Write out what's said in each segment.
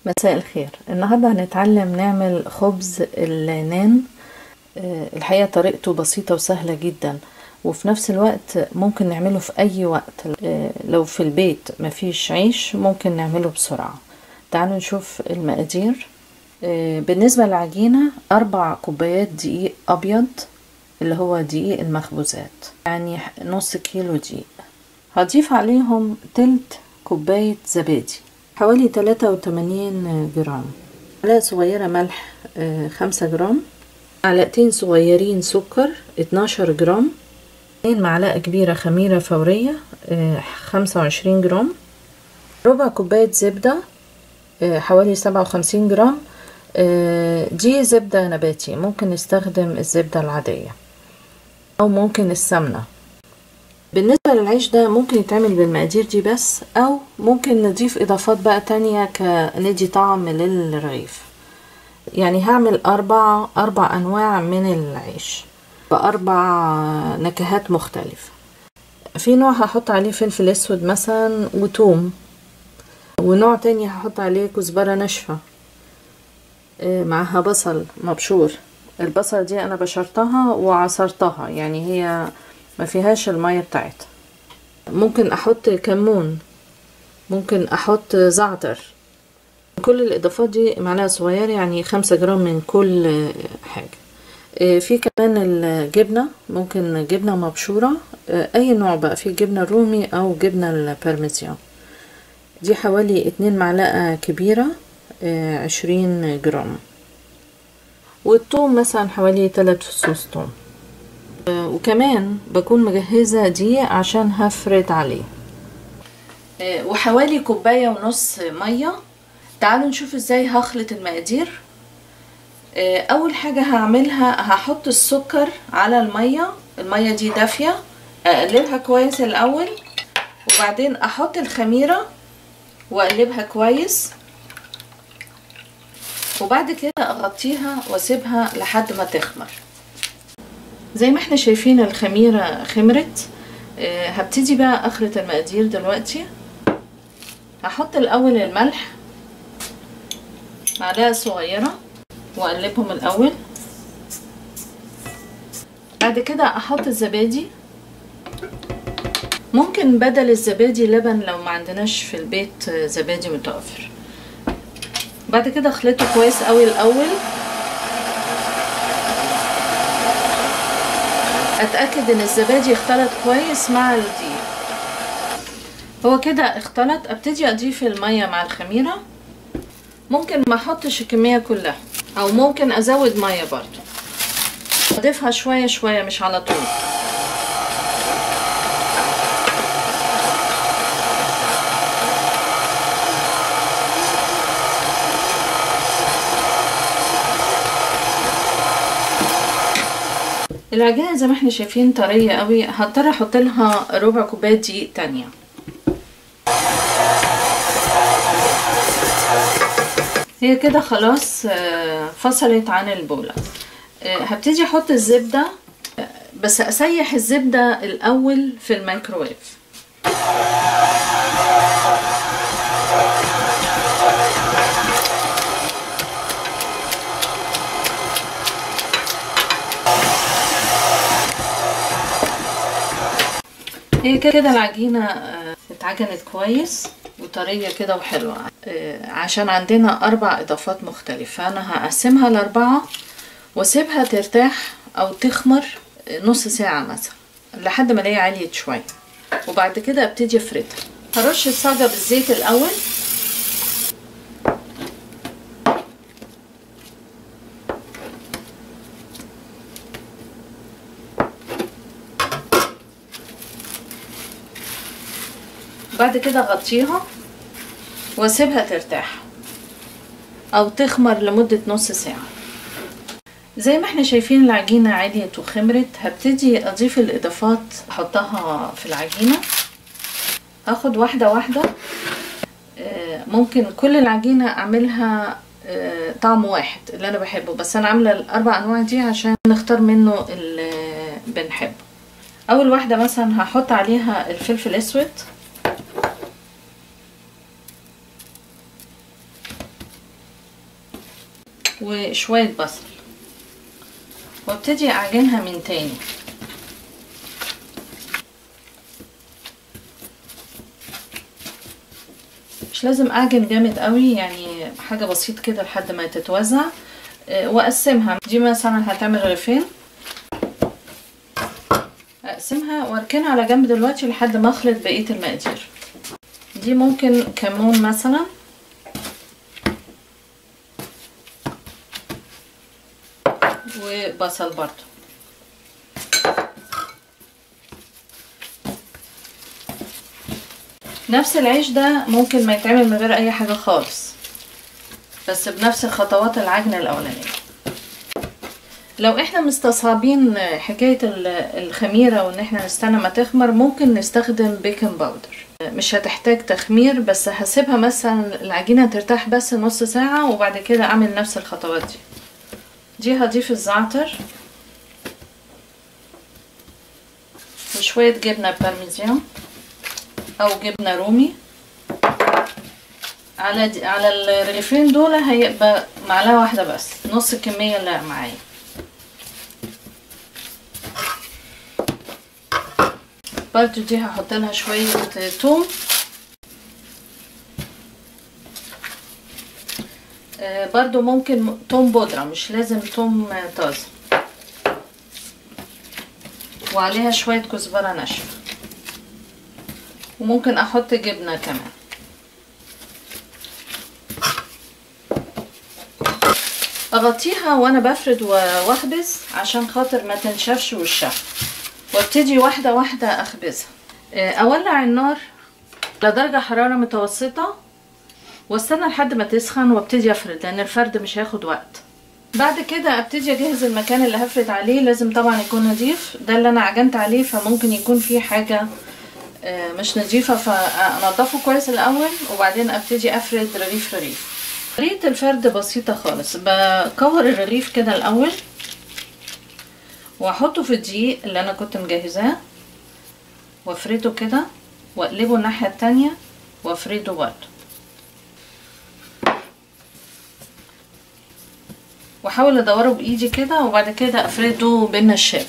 مساء الخير. النهاردة هنتعلم نعمل خبز النان. الحقيقة طريقته بسيطة وسهلة جدا، وفي نفس الوقت ممكن نعمله في اي وقت. لو في البيت مفيش عيش ممكن نعمله بسرعة. تعالوا نشوف المقادير. بالنسبة للعجينة 4 كوبايات دقيق ابيض اللي هو دقيق المخبوزات، يعني نص كيلو دقيق. هضيف عليهم تلت كوباية زبادي، حوالي 83 جرام، معلقة صغيرة ملح 5 جرام، معلقتين صغيرين سكر 12 جرام، 2 معلقة كبيرة خميرة فورية 25 جرام، ربع كوباية زبدة حوالي 57 جرام. دي زبدة نباتي، ممكن نستخدم الزبدة العادية او ممكن السمنة. بالنسبة للعيش ده ممكن يتعمل بالمقادير دي بس، او ممكن نضيف اضافات بقى تانية كندي طعم للرغيف. يعني هعمل اربع انواع من العيش باربع نكهات مختلفة. في نوع هحط عليه فلفل اسود مثلا وتوم، ونوع تاني هحط عليه كزبرة ناشفة معاها بصل مبشور. البصل دي انا بشرتها وعصرتها، يعني هي ما فيهاش المية بتاعتها. ممكن احط كمون، ممكن احط زعتر. كل الاضافات دي معلقة صغيرة، يعني 5 جرام من كل حاجة. في كمان الجبنة، ممكن جبنة مبشورة اي نوع بقى، في جبنة رومي او جبنة البارميزيان. دي حوالي 2 معلقة كبيرة 20 جرام. والثوم مثلا حوالي 3 فصوص ثوم. وكمان بكون مجهزة دي عشان هفرد عليه. وحوالي 1.5 كوباية مية. تعالوا نشوف ازاي هخلط المقادير. اول حاجة هعملها هحط السكر على المية. المية دي دافية، اقلبها كويس الاول، وبعدين احط الخميرة واقلبها كويس، وبعد كده اغطيها واسيبها لحد ما تخمر. زي ما احنا شايفين الخميرة خمرت. هبتدي بقى اخلط المقادير دلوقتي. هحط الاول الملح معلقة صغيرة واقلبهم الاول. بعد كده احط الزبادي، ممكن بدل الزبادي لبن لو ما عندناش في البيت زبادي متوفر. بعد كده اخلطه كويس قوي الاول، اتاكد ان الزبادي اختلط كويس مع الدقيق. هو كده اختلط. ابتدي اضيف المية مع الخميره. ممكن ما احطش الكمية كلها، او ممكن ازود مية برضو، اضيفها شوية شوية مش على طول. العجينة زي ما احنا شايفين طرية قوي، هضطر احط لها ربع كوباية دقيق تانية. هي كده خلاص فصلت عن البوله. هبتدي احط الزبدة، بس اسيح الزبدة الاول في الميكروويف. هي كده العجينة اتعجنت كويس وطرية كده وحلوة. عشان عندنا 4 اضافات مختلفة، انا هقسمها ل4 واسيبها ترتاح او تخمر نص ساعة مثلا لحد ما الاقيها عليت شوية، وبعد كده ابتدي افردها. هرش الصاجة بالزيت الاول. بعد كده اغطيها واسيبها ترتاح او تخمر لمدة نص ساعة. زي ما احنا شايفين العجينة عليت وخمرت. هبتدي اضيف الاضافات احطها في العجينة. هاخد واحدة واحدة. ممكن كل العجينة اعملها طعم واحد اللي انا بحبه، بس انا عاملة ال4 انواع دي عشان نختار منه اللي بنحبه. اول واحدة مثلا هحط عليها الفلفل الاسود، وشوية بصل، وابتدي اعجنها من تاني. مش لازم اعجن جامد قوي، يعني حاجة بسيط كده لحد ما تتوزع. واقسمها، دي مثلا هتعمل رغيفين، اقسمها واركنها على جنب دلوقتي لحد ما اخلط بقية المقادير. دي ممكن كمون مثلا، وبصل برضو. نفس العيش ده ممكن ما يتعمل من غير اي حاجة خالص، بس بنفس خطوات العجن الاولانية. لو احنا مستصعبين حكاية الخميرة وان احنا نستنى ما تخمر، ممكن نستخدم baking powder، مش هتحتاج تخمير، بس هسيبها مثلا العجينة ترتاح بس نص ساعة، وبعد كده اعمل نفس الخطوات دي. دي هضيف الزعتر وشوية جبنة بارميزيان او جبنة رومي. على الرغيفين دول هيبقى معلقة واحدة بس، نص الكمية اللي معايا. برضو دي هحط لها شوية توم، برضو ممكن توم بودرة، مش لازم توم طازة، وعليها شوية كزبرة ناشفة، وممكن احط جبنة كمان. اغطيها وانا بفرد واخبز عشان خاطر ما تنشفش وشها، وابتدي واحدة واحدة اخبزها. اولع النار لدرجة حرارة متوسطة واستنى لحد ما تسخن وابتدي افرد، لان الفرد مش هياخد وقت. بعد كده ابتدي اجهز المكان اللي هفرد عليه، لازم طبعا يكون نظيف، ده اللي انا عجنت عليه، فممكن يكون فيه حاجة مش نظيفة، فانضفه كويس الاول وبعدين ابتدي افرد رغيف رغيف. طريقة الفرد بسيطة خالص، بكور الرغيف كده الاول واحطه في الدقيق اللي انا كنت مجهزاه، وافرده كده واقلبه الناحية التانية وافرده برضه، واحاول ادوره بايدي كده، وبعد كده افرده بالنشابة.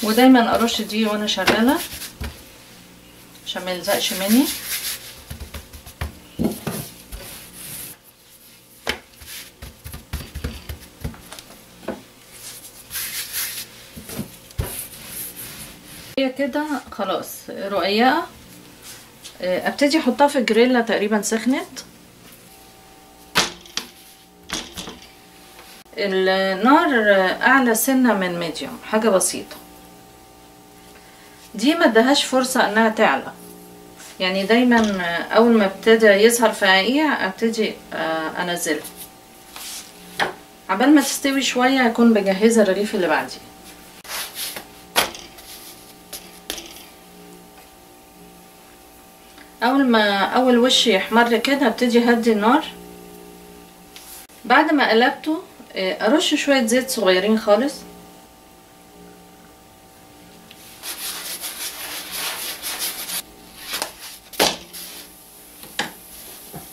ودايما ارش دي وانا شغالة عشان ما يلزقش مني. هي كده خلاص رقيقه، ابتدي احطها في الجريلا، تقريبا سخنت. النار اعلى سنة من medium، حاجة بسيطة. دي ما ادهاش فرصة انها تعلى، يعني دايما اول ما ابتدي يظهر فقاقيع ابتدي انزلها عبال ما تستوي شوية، اكون بجهزه الرغيف اللي بعديه. اول ما اول وش يحمر كده ابتدي اهدي النار. بعد ما قلبته ارش شوية زيت صغيرين خالص،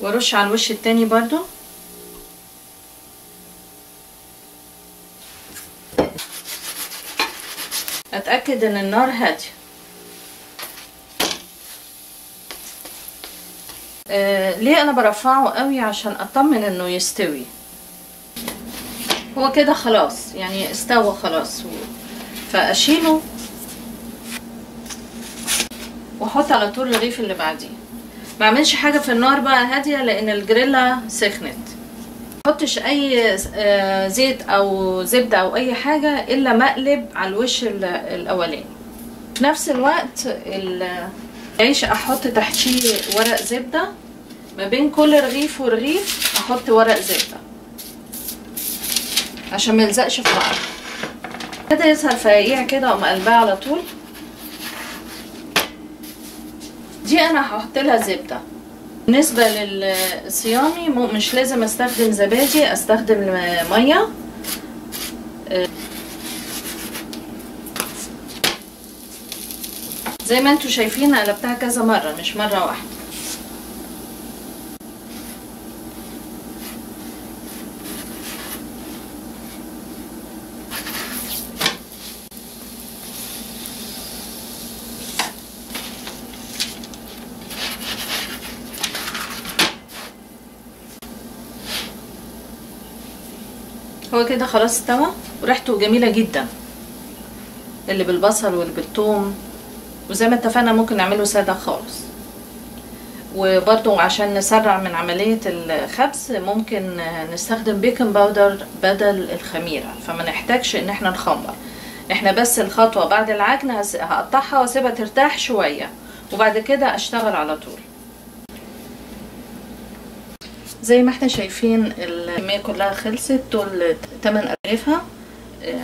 وارش على الوش التاني برضو. اتاكد ان النار هادية. ليه انا برفعه قوي؟ عشان اطمن انه يستوي. هو كده خلاص يعني استوى خلاص، فاشيله واحط على طول الرغيف اللي بعديه. ما اعملش حاجة في النار بقى هادية لان الجريلا سخنت. ما احطش اي زيت او زبدة او اي حاجة الا مقلب على الوش الاولاني. في نفس الوقت العيش احط تحتيه ورق زبدة، ما بين كل رغيف ورغيف احط ورق زبدة عشان ما يلزقش في بعض. ابتدى يظهر فقاقيع كده اقوم قلبها على طول. دي انا هحط لها زبدة. بالنسبة للصيامي مش لازم استخدم زبادي، استخدم مية. زي ما انتوا شايفين قلبتها كذا مرة مش مرة واحدة. هو كده خلاص استوى وريحته جميلة جدا، اللي بالبصل واللي بالثوم، وزي ما اتفقنا ممكن نعمله سادة خالص. وبرضو عشان نسرع من عملية الخبز ممكن نستخدم baking powder بدل الخميرة، فما نحتاجش ان احنا نخمر. احنا بس الخطوة بعد العجن هقطعها واسيبها ترتاح شوية وبعد كده اشتغل على طول. زي ما احنا شايفين الكمية كلها خلصت، دول 8 أرغفة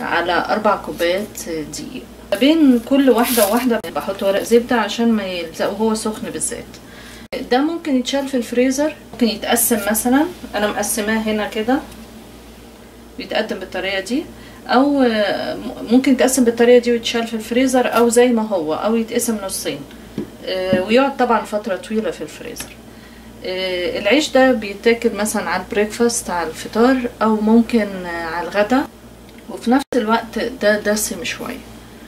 على 4 كوبايات دقيق. بين كل واحدة وواحدة بحط ورق زبدة عشان ما يلزقوا هو سخن بالذات. ده ممكن يتشال في الفريزر، ممكن يتقسم مثلا، انا مقسماه هنا كده بيتقدم بالطريقة دي، او ممكن يتقسم بالطريقة دي ويتشال في الفريزر، او زي ما هو، او يتقسم نصين ويقعد طبعا فترة طويلة في الفريزر. العيش ده بيتاكل مثلا على ال breakfast، على الفطار، او ممكن على الغدا، وفي نفس الوقت ده دسم شوية،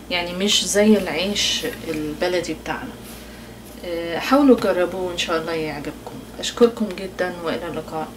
يعني مش زي العيش البلدي بتاعنا. حاولوا جربوه وان شاء الله يعجبكم. اشكركم جدا والى اللقاء.